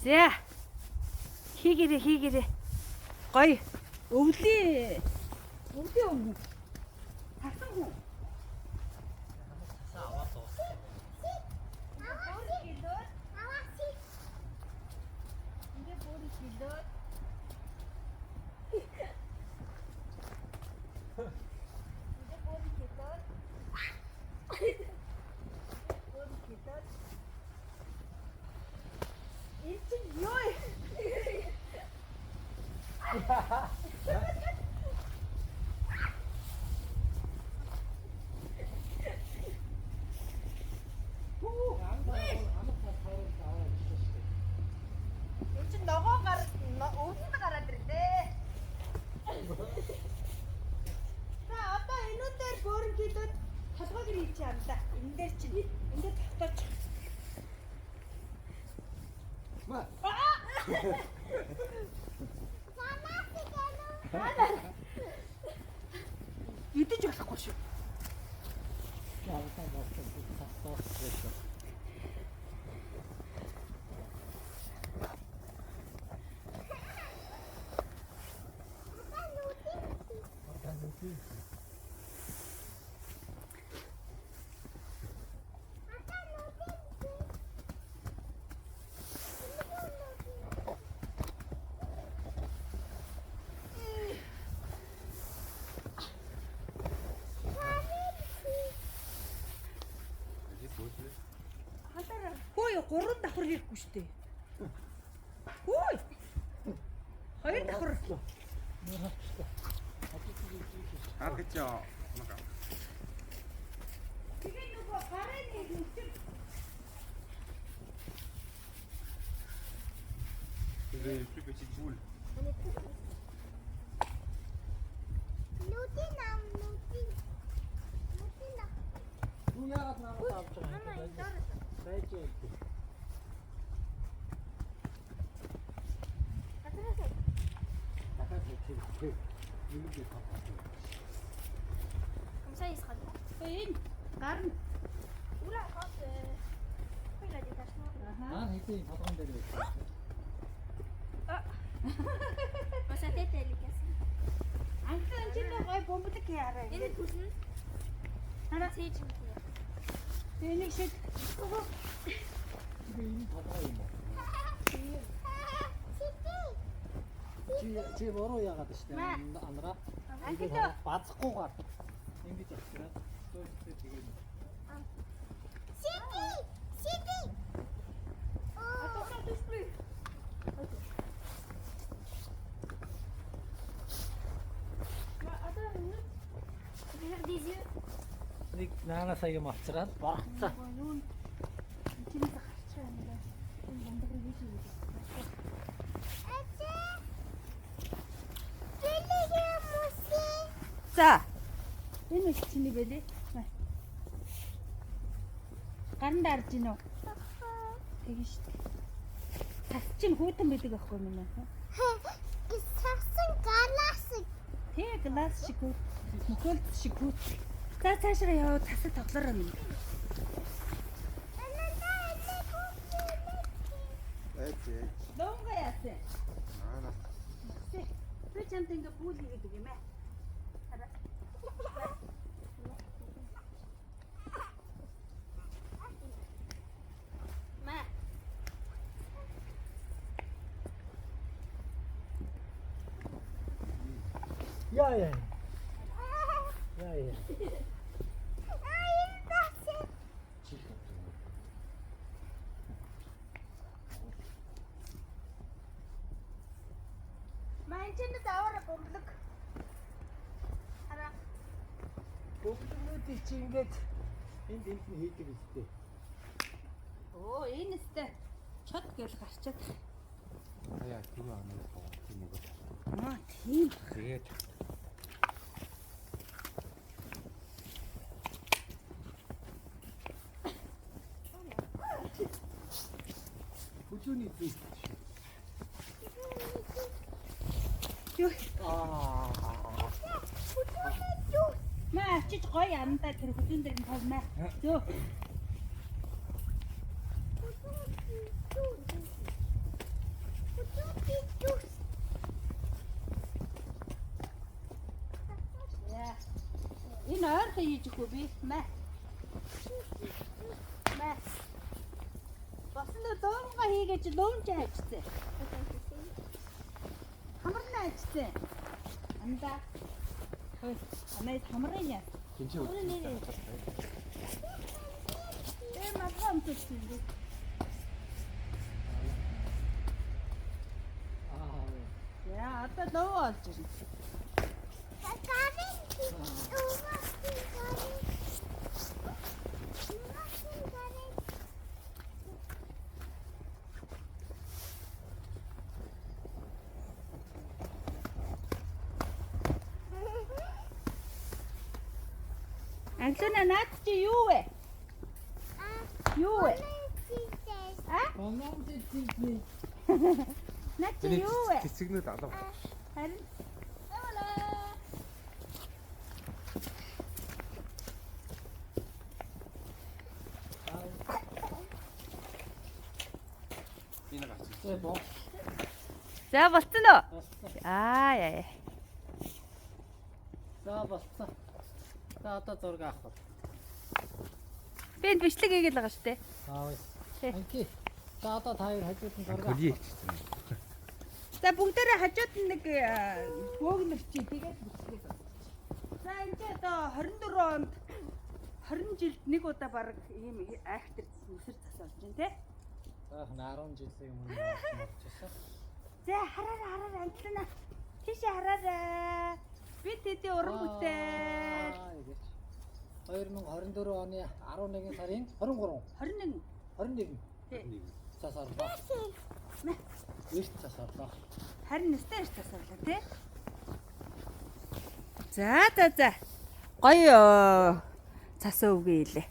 За. Хийгэрээ, хийгэрээ. Гоё. Өвлийн өвлийн өнгө. Хасан хүн. Цасаа аваад дуусах. Ингээ бүр хилөө. Ингээ бүр хилөө. Бүр хилөө. Энэ чинь юу вэ? Энэ чинь ногоон гар өвдөнд гараад ирлээ. За, одоо энүүдээр бөөрн хилээд толгойг нь хийчих юм да. Энэ дээр чинь энэ дээр тогтооч. Ма. Идэж болохгүй шүү. Явсан болсон цас дуусах шүү. Хөөе, гурван давхар хийхгүй шүү дээ. Хөөе. Хоёр давхар. Харгаж мага. Тэгээ нөгөө гарын нэг нүцэг Les plus petites boules. Юу яагаад намайг авч байгаа юм бэ? Байж яа. Дахиад хийх. Юу гэж байна? Comme ça, il sera droit. Энэ гар нь. Oula, quand pourquoi il a des taches noires? Аа, хэдийн толгойн дээр байсан. Bon, sa tête, elle est cassée. Анхлаа энэ чинь гой бомблог хийараа. Энэ хүлнэ. Хараа. Цээж юм тий. Тэгээ нэг шиг Би энэ толгой юм уу? Чи буруу яагаад штэ андраа. Анхлаа. Базахгүйгээр ингэж авчираад зөөстэй тэгээд Attention, touche plus. Attends une minute. Je vais faire des yeux. нэг наанасаа юм авчираад боргоцоо. Юу н чинээс гарч байгаа юм байна. Энэ бомблог хийж ийгээ. За. Энэ их чиний бэлээ. Гаранд арж гин үү? Тэгэн шүү дээ. Тас чинь хүүтэн байдаг байхгүй юм аа. Тэ, глаз шиг хүүт, мөхөлд шиг хүүт. За, цаашаа яваа тасад тоглоорой минь. Эт эт. Лонга яасан. Аа. Би чамд ингээ бүл хийгээд үг юм ээ. Хараа. Маа. Яа яа. Яа яа. Маа, энэ чинь аваараа бомблог. Хараа. Бөмбөгнүүдийг чи ингээд энд энд нь хийдэг үстэй. Оо, энэ өстэй чод гэл гарчаад. Хаяа түрүү анаа тийм нэг. Аа, тийм. Тэгээд Хүлүүний зүй. Юу? Аа. Маа, очиж гоё андаа тэр хүлэн дээр нь тавмаа. Зөө. Яа. Энэ ойрхон хийж өгөө би. Мэ. Мэ. Босон дөө дуумгаа хийгээч лөмж хайчсан. Хамарна хайчсан. Анда. Хөөе. Амаа хамрын яа. Тэнцээ үгүй. Тэр малгай өмсөлсөн юм би. Аа. Яа, одоо лөө олж ирнэ. Англина наад чи юу вэ? Юу вэ? А? Боном зэзээ. Наад чи юу вэ? Цэцэгнүүд алга. Харин Ола. Энэ гарч. Зэ боо. За болцсон уу? Болцсон. Аа яа. За болцсон. За одоо зураг авах бол. Би энд бичлэг хийгээл байгаа шүү дээ. Аа. Тий. Анки. За одоо та хоёр хажууд нь зураг авах. Хөлий хийчихсэн. За бүгдээрээ хажууд нь нэг бөөгнөр чи тэгээд бичлэг. За энэ чи одоо 24 онд 20 жилд нэг удаа баг ийм айхтар нүсэр цас болж байна те. За 10 жилийн өмнө болчихсон. За хараарай хараарай антлана. Тийшээ хараарай. Би тэдний уран бүтээл. Аа, гэж. 2024 оны 11 сарын 23 21 21 Тий. цас орлоо. Эрт цас орлоо. Харин нэстэй эрт цас орлоо тий. За за за. Гоё цас өвгөө илээ.